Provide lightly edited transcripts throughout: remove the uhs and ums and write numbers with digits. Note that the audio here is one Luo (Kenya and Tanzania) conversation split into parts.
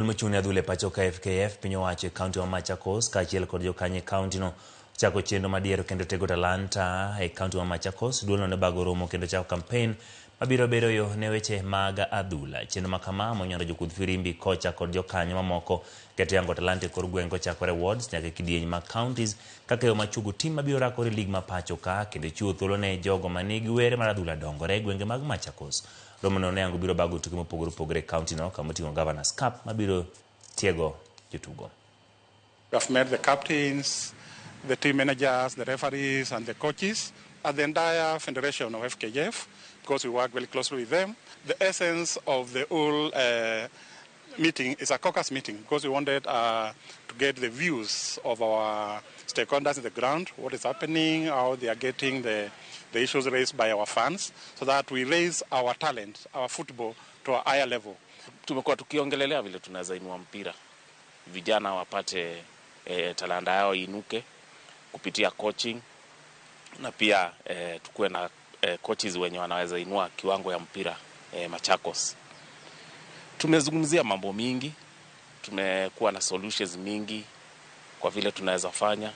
Mochung' ne adhula e pacho ka FKF piny owacho e kaunti ma Machakos kaachiel kod jokanyo e kauntino chako chenro madiero kendo tego talanta e kaunti ma Machakos. Duolno ne bago romo kendo chako kampen mabiro bedo yo ne weche mag adhula. Chenro ma kama monyono jokudh firimbi, kocha kod jokanyo mamoko keto yango talanta e kor gweng' kochakore wards nyaka e kidieny mag counties kaka yo machuogo tim mabiro rakore e lig ma pacho ka kendo chiwo thuolo ne jogo manigi were mar adhula dongore e gwenge mag Machakos. Romono ne yango biro bago tuke mopogore opogore e kauntino kama oting'o Governors Cup mabiro tiego jotugo. We have met the captains, the team managers, the referees, and the coaches at the entire federation of FKF because we work very closely with them. The essence of the whole meeting is a caucus meeting because we wanted to get the views of our stakeholders in the ground, what is happening, how they are getting the issues raised by our fans, so that we raise our talent, our football to a higher level. Tumekuwa tukiongelelea vile tunaweza inua mpira, vijana wapate talanta yao inuke kupitia coaching na pia tukuwe na coaches wenye wanaweza inua kiwango ya mpira Machakos. Tumezungumzia mambo mingi, tumekuwa na solutions mingi kwa vile tunaweza fanya,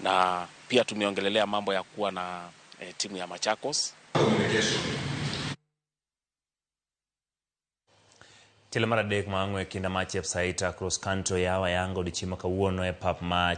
na pia tumeongelelea mambo ya kuwa na timu ya Machakos. Tielo mar adek ma ang'we kinda mar Chepsaita Cross Country yawo ayanga odiochieng' ma kawuono e pap ma